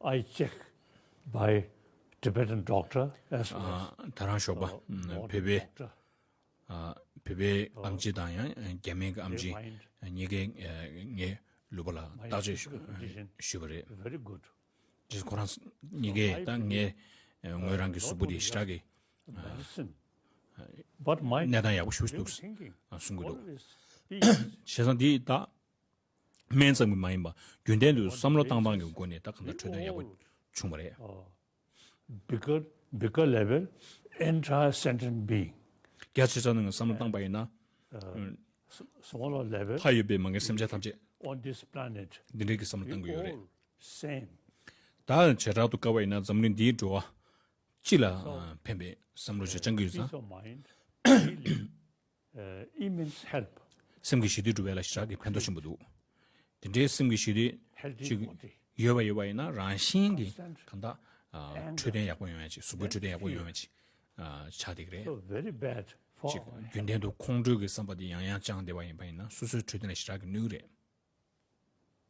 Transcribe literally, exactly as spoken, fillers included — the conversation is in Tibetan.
eye check by Tibetan doctor as well as ད་རང་ཞོགས་པ་བོད་པའི་བོད་པའི་ཨམ་ཆི་དང་ཡང་རྒྱ་མིའི་ཨམ་ཆི་གཉིས་ཀའི་ངའི་ལུས་པོ་ལ་བརྟག་དཔྱད་ཞུས་པ་རེད། Very good. ཁོ་རང་གཉིས་ཀས་ད་ངའི་ངོས་རང་གི་གཟུགས་པོ་དེ་ཞེ་དྲག་གི་But my གནས་སྟངས་ཡག་པོ་ཞིག་འདུག་thinking གསུང་གི་འདུག always བྱས་ཙང་འདི་ད་སྨན་ཙམ་གྱིས་མ་ཡིན་པ་རྒྱུན་ལྡན་དུ་བསམ་བློ་བཏང་སྟངས་ཀྱི་སྒོ་ནས་ད་གང་ལྟར་འཕྲོད་བསྟེན་ཡག་པོ་བྱུང་བ་རེད། bigger bigger level, entire sentient being. རྒྱ་ཆེ་ས་ནང་བསམ་བློ་བཏང་པ་ཡིན་ན་Smaller level, ཕ་ཡོད་པའི་མ་གི་སེམས་ཅན་ཐམས་ཅད་on this planet, འདི་འདྲའི་གི་བསམ་བློ་བཏང་གི་ཡོད་རེད། all same. ད་བྱེ་བྲག་ཏུ་བཀར་བ་ཡིན་ན་འཛམ་གླིང་འདིའི་འགྲོ་བ་སྤྱི་ལ་ཕན་པའི་བསམ་བློ་ཞིག་བཅང་གི་ཡོད་ཙང་། Peace of mind really uh, immense help. སེམས་ཀྱི་ཞི་བདེ་སྒྲུབ་ཡས་ལ་ཞེ་དྲག་གི་ཕན་ཐོགས་ཆེན་པོ་འདུག་དེ་འདྲའི་སེམས་ཀྱི་ཞི་བདེ་Healthy ཅིག body. ཡོད་པ་ཡོད་པ་ཡིན་ན་རང་བཞིན་གྱི་གང་ལྟར་འཕྲོད་བསྟེན་ཡག་པོ་ཡོང་ཡ་ཅིག་གཟུགས་པོའི་འཕྲོད་བསྟེན་ཡག་པོ་ཡོང་ཡ་ཅིག་ཆགས་བསྡད་ཀྱི་རེད། So very bad for ཅིག་རྒྱུན་ལྡན་དུ་ཁོང་ཁྲོ་གི་བསམ་པ་དེ་ཡང་ཡང་བཅངས་བསྡད་པ་ཡིན་པ་ཡིན་ན་སོ་སོའི་འཕྲོད་བསྟེན་ལ་ཞེ་དྲག་གི་གནོད་ཀྱི་རེད།